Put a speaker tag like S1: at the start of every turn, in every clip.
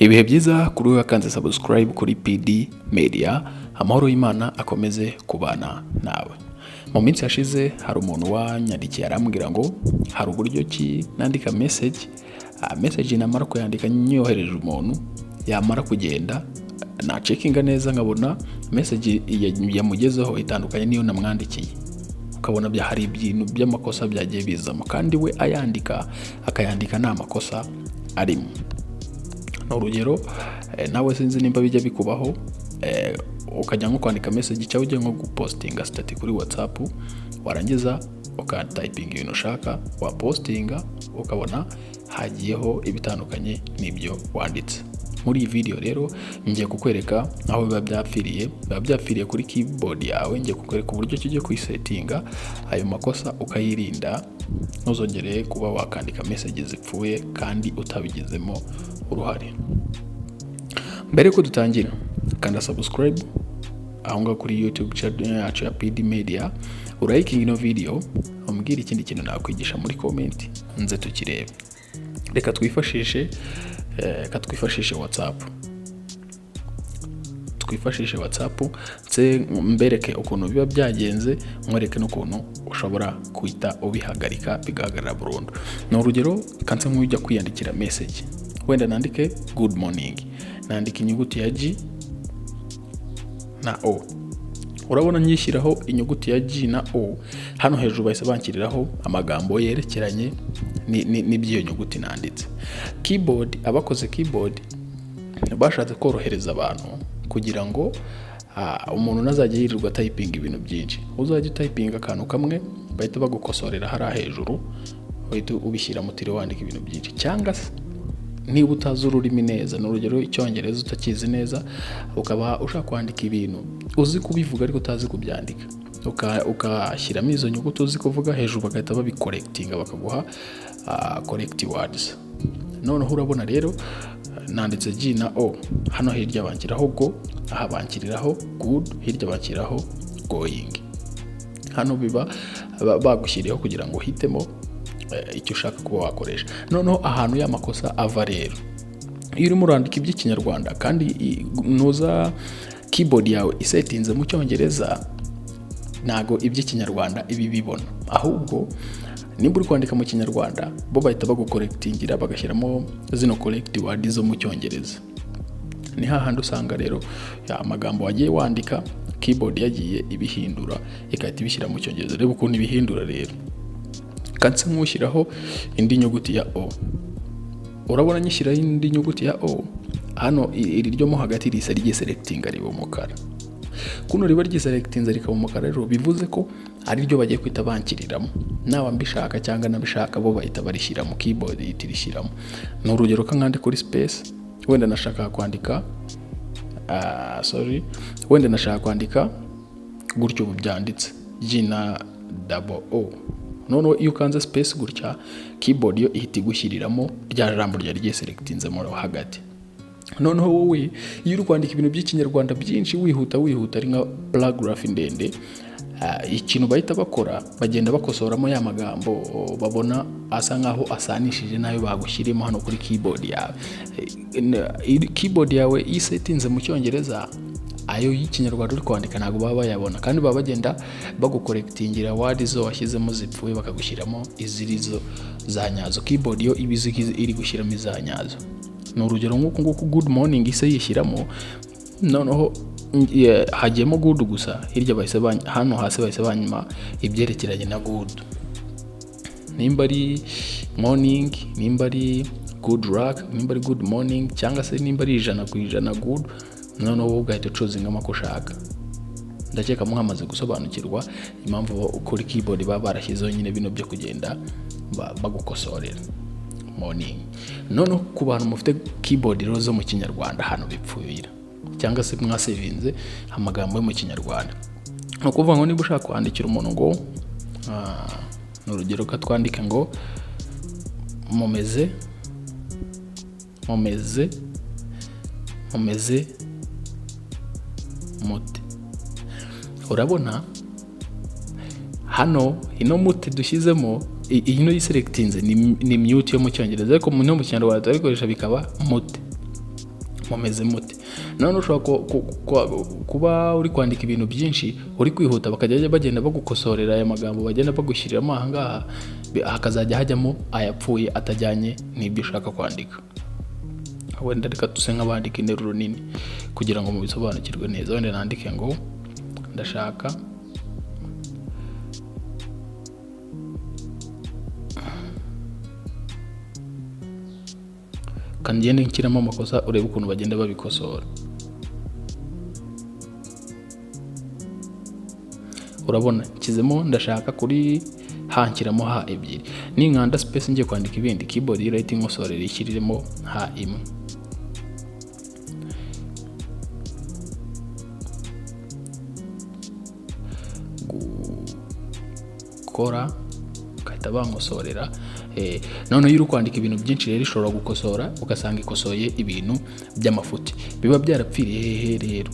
S1: Ibihe byiza kuri we wakanze subscribe kuri PD Media. Amahoro y'Imana akomeze kubana nawe. Mu minsi yashize hari umuntu wanyandikiye, arambwira ngo hari uburyo ki nandika message, message namara kuyandika nyohereje umuntu, yamara kugenda nacheckinga neza nkabona message yamugezeho itandukanye n'iyo namwandikiye, ukabona bya hari ibintu by'amakosa byagiye bizamo, kandi we ayandika akayandika nta makosa arimo. Ni urugero, nawe sinzi nimba bijya bikubaho, ukajya nko kwandika message cyangwa ugiye nko gupostinga status kuri WhatsApp, warangiza ukatypinga ibintu ushaka, wapostinga ukabona hagiyeho ibitandukanye n'ibyo wanditse. Muri iyi video rero ngiye kukwereka aho biba byapfiriye. Biba byapfiriye kuri keyboard yawe. Ngiye kukwereka uburyo ki ugiye kuyisettinga ayo makosa, ukayirinda, ntuzongere kuba wakandika message zipfuye kandi utabigizemo uruhare. Mbere yuko dutangira, kanda subscribe aho ngaho kuri YouTube channel yacu ya PD Media, uralikinga ino video, umbwire ikindi kintu nakwigisha muri comment nze tukirebe. Reka twifashishe WhatsApp, twifashishe WhatsApp nse mbereke ukuntu biba byagenze, nkwereke n'ukuntu ushobora guhita ubihagarika bigahagarara burundu. Ni urugero, kanse nk'ujya kwiyandikira message, wenda nandike "good morning", nandika inyuguti ya G na O. Urabona nyishyiraho inyuguti ya G na O, hano hejuru bahise banshyiriraho amagambo yerekeranye n'iby'iyo nyuguti nanditse. Keyboard, abakoze keyboard bashatse korohereza abantu kugira ngo umuntu ntazajya yirirwa typinga ibintu byinshi. Uzajya utypinga akantu kamwe, bahita bagukosorera hariya hejuru, uhita ubishyira utiriwe wandika ibintu byinshi. Cyangwa se niba utazi ururimi neza, ni urugero Icyongereza utakizi neza, ukaba ushaka kwandika ibintu uzi kubivuga ariko utazi kubyandika, ukashyiramo izo nyuguti uzi kuvuga, hejuru bagahita babicorrectinga, bakaguha correct words. Noneho urabona rero nanditse G na O, hano hirya banshyiraho go, aha banshyiriraho good, hirya banshyiraho going. Hano biba bagushyiriyeho kugira ngo uhitemo icyo ushaka kuba wakoresha. Noneho ahantu y'amakosa ava rero, iyo urimo urandika iby'Ikinyarwanda kandi nuza keyboard yawe isettinze mu Cyongereza, ntago iby'Ikinyarwanda ibi bibona. Ahubwo nimba uri kwandika mu Kinyarwanda, bo bahita bagucorrectingira, bagashyiramo zino correct word zo mu Cyongereza. Ni hahandi usanga rero ya amagambo wagiye wandika, keyboard yagiye ibihindura, igahita ibishyira mu Cyongereza. Reba ukuntu ibihindura rero. Kanse nk'ushyiraho indi nyuguti ya O. Urabona nyishyiraho indi nyuguti ya O, hano iri ryo mo hagati risa ryiselectinga riba umukara. Kuno riba ryiselectinze rikaba umukara rero, bivuze ko ari ryo bagiye kwita bankiriramo, naba mbishaka cyangwa nabishaka, bo bahita barishyiramo, keyboard ihita irishyiramo. Ni urugero ko nkande kuri space, wenda nashaka kwandika, sorry, wenda nashaka kwandika gutyo ubu byanditse G na double O. Noneho iyo ukanze space gutya, keyboard yo ihita igushyiriramo rya jambo ryari ryiselectinzemo hagati. Noneho wowe iyo uri kwandika ibintu by'Ikinyarwanda byinshi wihuta wihuta, ari nka paragraph ndende, ikintu bahita bakora, bagenda bakosoramo ya magambo babona asa nkaho asanishije n'ayo bagushyiriyemo hano kuri keyboard yawe. Keyboard yawe iyo isettinze mu Cyongereza, ayo y'Ikinyarwanda uri kwandika ntabwo baba bayabona, kandi baba bagenda bagucorrectingira word zo washyizemo zipfuye, bakagushyiramo iziri zo za nyazo. Keyboard yo iba izi ko iri gushyiramo iza nyazo. Ni urugero nk'uku nguku good morning ise yishyiramo, noneho hagiyemo good gusa, hirya bahise hano hasi bahise banyuma ibyerekeranye na good, nimba ari morning, nimba ari good luck, nimba ari good morning, cyangwa se nimba ari 100% good. Noneho wowe ugahita uchoosingamo ako ushaka. Ndakeka mwamaze gusobanukirwa impamvu kuri keyboard baba barashyizeho nyine bino byo kugenda bagukosorera morning. Noneho ku bantu mufite keyboard rero zo mu Kinyarwanda, ahantu bipfuira cyangwa se mwasavinze amagambo yo mu Kinyarwanda, ni ukuvuga ngo niba ushaka kwandikira umuntu ngo, ni urugero ko twandike ngo mumeze mumeze mumeze mute, urabona hano ino mute dushyizemo, ino yiselectinze ni mute yo mu Cyongereza, ariko no mu Kinyarwanda turabikoresha bikaba mute. Mumeze mute? None ushobora kuba uri kwandika ibintu byinshi, uri kwihuta, bakajya bagenda bagukosorera aya magambo bagenda bagushyiriramo aha ngaha, hakazajya hajyamo ayapfuye atajyanye n'ibyo ushaka kwandika. Wenda reka tuse nk'abandika interuro nini kugira ngo mubisobanukirwe neza. Wenda nandike ngo ndashaka kangende nshyiramo amakosa, urebe ukuntu bagenda babikosora. Urabona nshyizemo ndashaka kuri ha, nshyiramo ha ebyiri, ninkanda space ngiye kwandika ibindi, keyboard irahita inkosorera ishyiriremo ha imwe. Gukora bagahita bankosorera. Noneho iyo uri kwandika ibintu byinshi rero ishobora gukosora, ugasanga ikosoye ibintu by'amafuti biba byarapfiriye hehe. Rero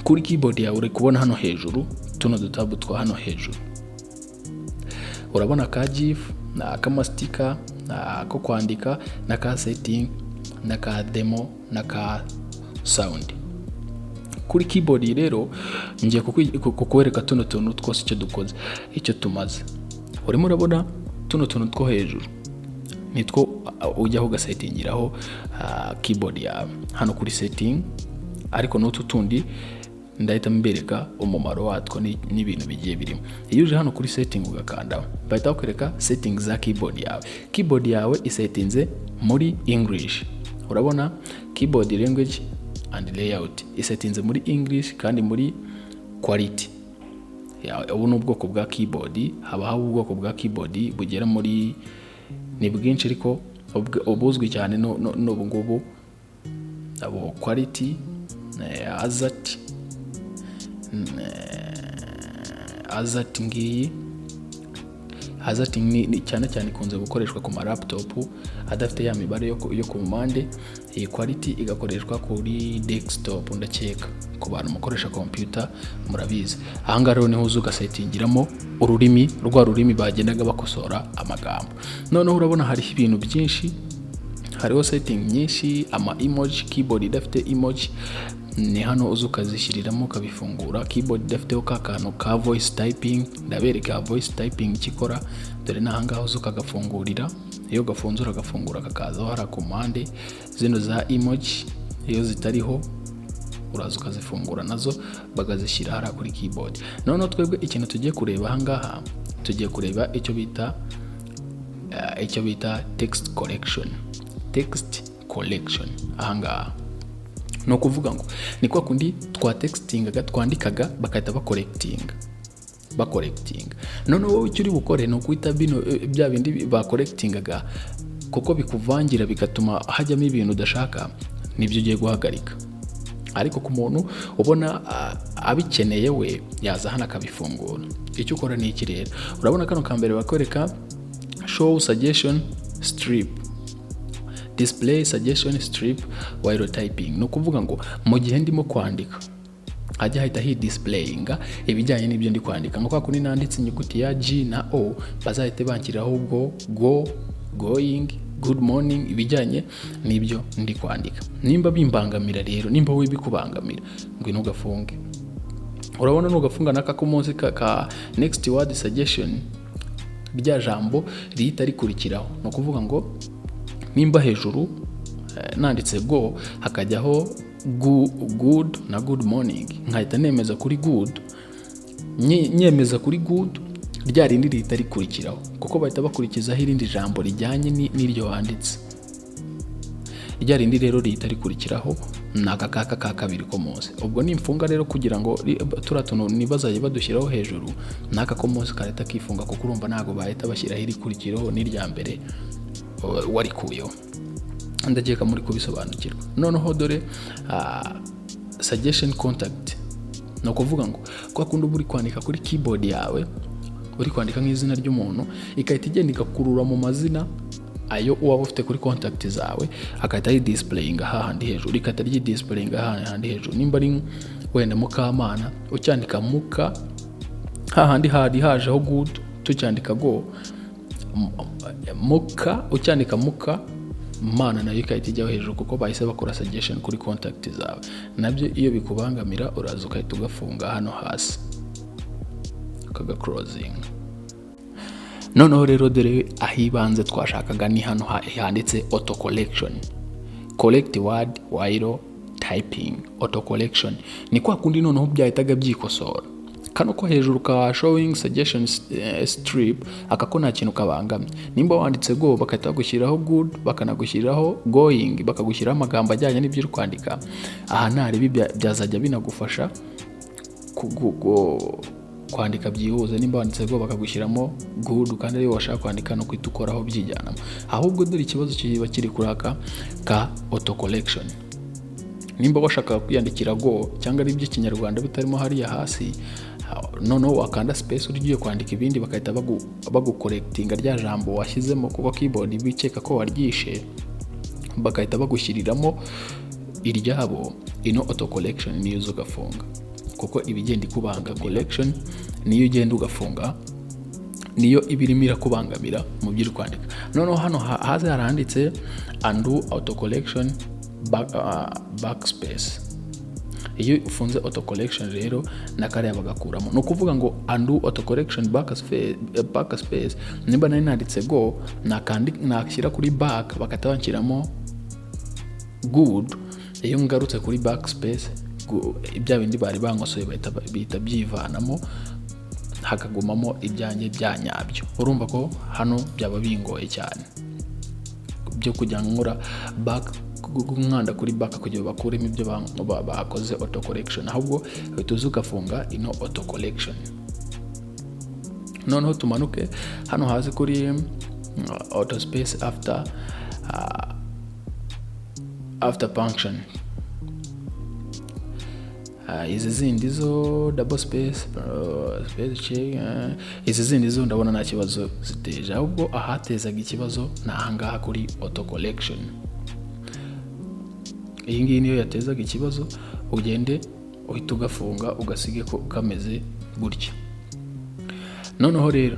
S1: kuri keyboard yawe uri kubona hano hejuru tuno dutabu twa hano hejuru, urabona ka GIF na ak'amastika ako kwandika na ka setting na ka demo na ka sound. Kuri keyboard rero ngiye kukwereka tuno tuntu twose icyo dukoze, icyo tumaze. Urimo urabona tuno tuntu two hejuru nitwo ujyaho ugasetingiraho keyboard yawe hano kuri setting, ariko n'utu tundi ndahita mbereka umumaro watwo n'ibintu bigiye birimo. Iyo uje hano kuri setting ugakandaho, bahita bakwereka setting za keyboard yawe. Keyboard yawe isetinze muri English, urabona keyboard language and layout isetinze muri English kandi muri quality. Ubu ni ubwoko bwa keyboard, haba haba ubwoko bwa keyboard bugera muri, ni bwinshi, ariko ubuzwi cyane n'ubu ngubu, abo quality, azert, azert ngiyi. Azert ni cyane cyane ikunze gukoreshwa ku ma laptop adafite ya mibare yo ku mpande. Iyi quality igakoreshwa kuri desktop, ndakeka ku bantu mukoresha computer murabizi. Aha ngaha rero niho uza ugasetingiramo ururimi, rwa rurimi bagendaga bakosora amagambo. Noneho urabona hariho ibintu byinshi, hariho setting nyinshi, ama emoji, keyboard idafite emoji ni hano uza ukazishyiriramo ukabifungura. Keyboard idafiteho ka kantu ka voice typing, ndabereka voice typing icyo ikora, dore ni ahangaha uza ukagafungurira. Iyo gafunze uragafungura kakazaho hariya ku mpande. Zino za emoji iyo zitariho uraza ukazifungura nazo bakazishyira hariya kuri keyboard. Noneho twebwe ikintu tugiye kureba ahangaha, tugiye kureba icyo bita text correction. Text correction ahangaha ni ukuvuga ngo ni kwa kundi twatextingaga, twandikaga bagahita bakorectinga. Noneho wowe icyo uri bukore ni ukuhita bino bya bindi bakorectingaga, kuko bikuvangira bigatuma hajyamo ibintu udashaka, nibyo ugiye guhagarika. Ariko ku muntu ubona abikeneye we yaza hano akabifungura. Icyo ukora ni iki rero? Urabona kano ka mbere bakwereka show suggestion strip, display suggestion strip while typing. Ni ukuvuga ngo mu gihe ndimo kwandika hajya hahita hidisplayinga ibijyanye n'ibyo ndi kwandika, nko kwa kundi nanditse inyuguti ya G na O, bazahite banshyiriraho ubwo go, going, good morning, ibijyanye n'ibyo ndi kwandika. Nimba bimbangamira rero, nimba wowe bikubangamira, ngwino ugafunge. Urabona nugafunga n'aka ko munsi ka next word suggestion, rya jambo rihita rikurikiraho. Ni ukuvuga ngo nimba hejuru nanditse go, hakajyaho good na good morning, nkahita nemeza kuri good, nyemeza kuri good, rya rindi rihita rikurikiraho, kuko bahita bakurikizaho irindi jambo rijyanye n'iryo wanditse. Rya rindi rero rihita rikurikiraho ni aka kaka ka kabiri ko munsi. Ubwo nimfunga rero kugira ngo turiya tuntu ntibazajye badushyiraho hejuru, n'aka ko munsi karahita kifunga, kuko urumva ntabwo bahita bashyiraho irikurikiraho n'irya mbere warikuyeho. Ndakeka muri kubisobanukirwa. Noneho dore suggestion contact. Ni ukuvuga ngo kwa kundi uba uri kwandika kuri keyboard yawe, uri kwandika nk'izina ry'umuntu, igahita igenda igakurura mu mazina ayo waba ufite kuri contact zawe, agahita yidisplayinga hahandi hejuru, igahita ryidisplayinga hahandi hejuru. Nimba ari wenda Mukamana, ucyandika muka hahandi hari hajeho good, tucyandika go muka, ucyandika muka. Mana nayo ikahita ijyaho hejuru kuko bahise bakora suggestion kuri contact zawe. Nabyo iyo bikubangamira, uraza ugahita ugafunga hano hasi, ukagaclosinga. Noneho rero dore ahibanze twashakaga, ni hano handitse auto correction, correct word while typing. Auto correction ni kwa kundi noneho byahitaga byikosora. Kano ko hejuru ka showing suggestion strip, aka ko nta kintu kabangamye. Nimba wanditse go, bagahita bagushyiriraho good, bakanagushyiriraho going, bakagushyiraho amagambo ajyanye n'ibyo uri kwandika. Aha ntarebe byazajya binagufasha kwandika byihuse. Nimba wanditse go, bakagushyiramo good kandi ariyo washaka kwandika, no kwita ukoraho byijyanamo. Ahubwo dore ikibazo kiba kiri kuri aka ka auto correction. Nimba washakaga kwiyandikira go cyangwa ari iby'Ikinyarwanda bitarimo hariya hasi, noneho wakanda space ugiye kwandika ibindi, bagahita bagucorrectinga rya jambo washyizemo, kuko keyboard bikeka ko waryishe, bagahita bagushyiriramo iryabo. Ino auto correction niyo uza ugafunga, kuko iba igenda ikubanga. Correction niyo ugenda ugafunga, niyo iba irimo irakubangamira mu byo uri kwandika. Noneho hano hasi haranditse undo auto correction backspace. Iyo ufunze auto correction rero, na kariya bagakuramo. Ni ukuvuga ngo undo auto correction backspace, nimba nari nanditse go, nakandi nashyira kuri back bagahita banshyiramo good, iyo ngarutse kuri backspace, bya bindi bari bankosoye bihita byivanamo, hakagumamo ibyanjye bya nyabyo. Urumva ko hano byaba bingoye cyane byo kujya nkora back, nkanda kuri back kugira ngo bakuremo ibyo bakoze auto correction. Ahubwo uhita uza ugafunga ino auto correction. Noneho tumanuke hano hasi kuri auto space after punctuation. Izi zindi zo double space, space check, izi zindi zo ndabona nta kibazo ziteje. Ahubwo ahatezaga ikibazo ni ahangaha kuri auto correction. Iyi ngiyi niyo yatezaga ikibazo. Ugende uhita ugafunga, ugasige ko kameze gutya. Noneho rero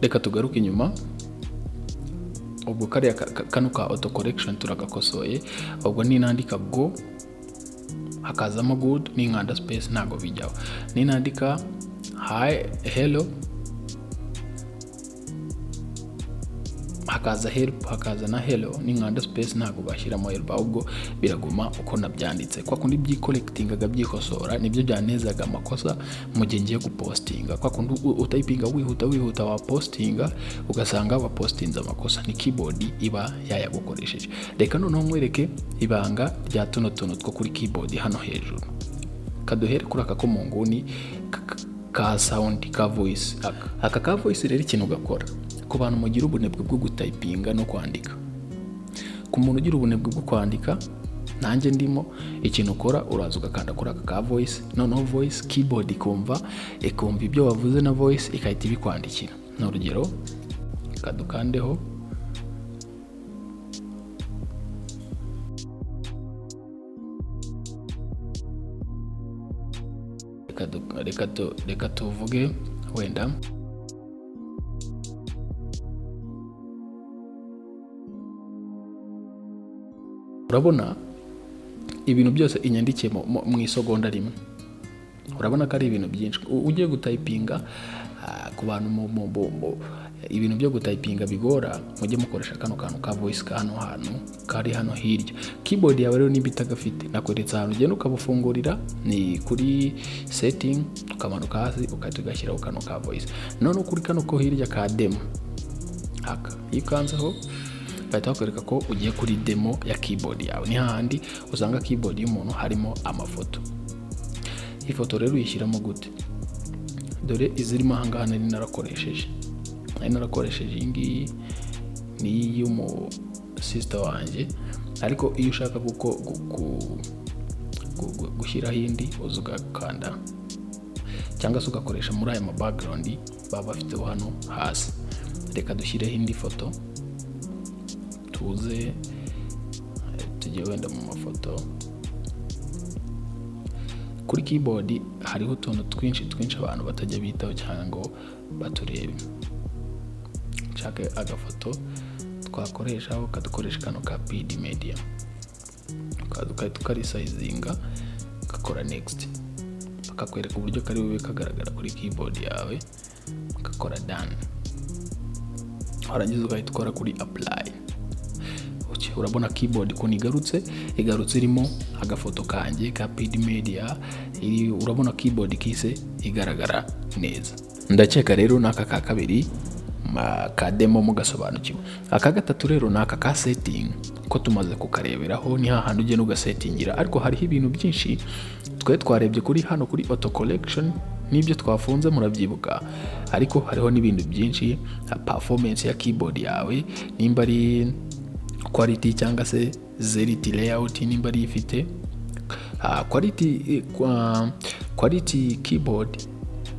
S1: reka tugaruke inyuma. Ubwo kariya kano ka auto correction turagakosoye. Ubwo ninandika go hakazamo good, ninkanda space ntabwo bijyaho. Ninandika hi, hello, hakaza help, hakaza na hello, ninkanda space ntabwo bashyiramo help, ahubwo biraguma uko nabyanditse. Kwa kundi byicorrectingaga, byikosora, nibyo byanezaga amakosa mu gihe ngiye gupostinga. Kwa kundi utypinga wihuta wihuta, wapostinga ugasanga wapostinze amakosa, ni keyboard iba yayagukoresheje. Reka noneho nkwereke ibanga rya tuno tuntu two kuri keyboard hano hejuru. Kaduhere kuri aka ko mu nguni ka sound, ka voice. Aka ka voice rero, ikintu gakora ku bantu mugira ubunebwe bwo gutypinga no kwandika, ku muntu ugira ubunebwe bwo kwandika nanjye ndimo, ikintu ukora, uraza ugakanda kuri aka ka voice. Noneho voice keyboard ikumva ibyo wavuze na voice, igahita ibikwandikira. Ni urugero, kadukandeho. Reka tuvuge wenda urabona ibintu byose inyandikiye mu isegonda rimwe. Urabona ko ari ibintu byinshi. Ugiye gutypinga, ku bantu ibintu byo gutypinga bigora, mujye mukoresha kano kantu ka voice ka hano hantu kari hano hirya. Keyboard yawe rero nimba itagafite, nakweretse ahantu ugenda ukabufungurira, ni kuri setting, ukamanuka hasi ugahita ugashyiraho kano ka voice. Noneho kuri kano ko hirya ka demo aka, iyo ukanzeho bahita bakwereka ko ugiye kuri demo ya keyboard yawe. Ni hahandi usanga keyboard y'umuntu harimo amafoto. Ifoto rero uyishyiramo gute? Dore izirimo ahangaha nari narakoresheje. Iyi ngiyi ni iy'umu sister wanjye, ariko iyo ushaka gushyiraho indi, uza ugakanda cyangwa se ugakoresha muri aya ma background baba bafiteho hano hasi. Reka dushyireho indi foto. Tuze tujye wenda mu mafoto. Kuri keyboard hariho utuntu twinshi twinshi abantu batajya bitaho cyangwa ngo baturebe. Nshake agafoto. twakoresha, ukadukoresha kano ka PD Media, ukaza ugahita ukaresizinga, ugakora next, bakakwereka uburyo kari bube kagaragara kuri keyboard yawe, ugakora done, warangiza ugahita ukora kuri apply. Okay, urabona keyboard ukuntu igarutse, igarutse irimo agafoto kanjye ka PD Media iri. Urabona keyboard kise igaragara neza. Ndakeka rero n'aka ka kabiri ka demo mugasobanukiwe. Aka gatatu rero ni aka ka setting, ko tumaze kukareberaho, ni hahandi ugenda ugasettingira, ariko hariho ibintu byinshi twe twarebye kuri hano kuri auto correction n'ibyo twafunze, murabyibuka. Ariko hariho n'ibintu byinshi nka performance ya keyboard yawe, nimba ari quality cyangwa se qwerty layout, nimba ari ifite quality keyboard,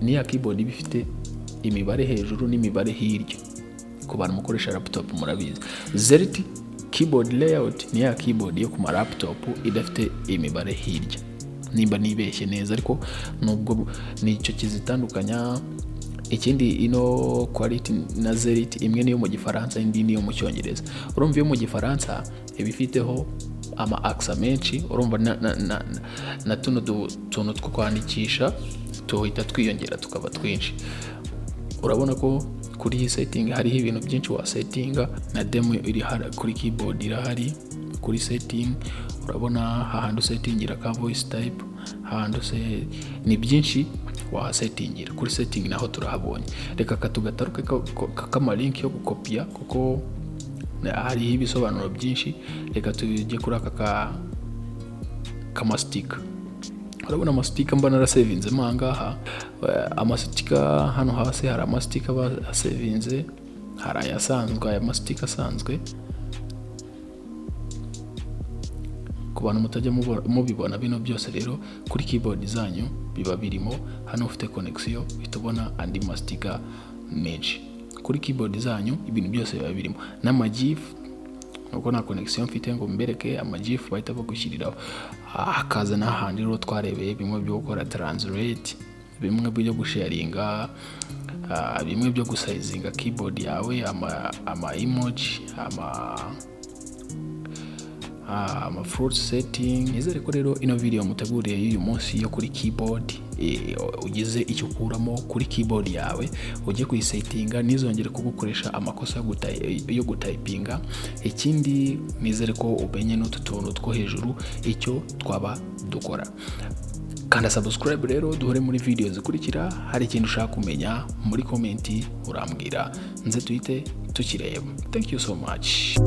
S1: ni ya keyboard iba ifite imibare hejuru n'imibare hirya, ku bantu mukoresha laptop murabizi. Qwerty keyboard layout ni ya keyboard yo ku ma laptop idafite imibare hirya, nimba nibeshye neza, ariko nubwo nicyo kizitandukanya. Ikindi, ino quality na qwerty, imwe niyo mu Gifaransa, indi niyo mu Cyongereza. Urumva iyo mu Gifaransa iba ifiteho ama accent menshi, urumva na tuno tuntu two kwandikisha tuhita twiyongera tukaba twinshi. Urabona ko kuri iyi setting hariho ibintu byinshi wasettinga, na demo iri kuri keyboard irahari kuri setting. Urabona hahandi usettingira ka voice type, hahandi use ni byinshi wahasettingira kuri setting, naho turahabonye. Reka katugataruke k'amalink yo gukopiya, kuko hariho ibisobanuro byinshi. Reka tujye kuri aka ka kamasticker. Urabona amasticker mba narasavinzemo aha ngaha. Amasticker hano hasi hari amasticker aba asavinze, hari ayasanzwe, aya masticker asanzwe ku bantu mutajya mubibona. Bino byose rero kuri keyboard zanyu biba birimo. Hano ufite connection uhita ubona andi masticker menshi kuri keyboard zanyu. Ibintu byose biba birimo n'amagif, nuko nta connection mfite ngo mbereke amagif bahita bagushyiriraho. Hakaza n'ahandi rero twarebeye bimwe byo gukora translate, bimwe byo gusharinga, bimwe byo gusizinga keyboard yawe, ama emoji, ama fruit setting. Nizere ko rero ino video muteguriye y'uyu munsi yo kuri keyboard, ugize icyo ukuramo kuri keyboard yawe, ujye kuyisettinga ntizongere kugukoresha amakosa yo gutypinga. Ikindi, nizere ko umenye n'utu tuntu two hejuru icyo twaba dukora. Kanda subscribe rero, duhure muri video zikurikira. Hari ikintu ushaka kumenya, muri comment urambwira, nze tuhite tukireba. Thank you so much.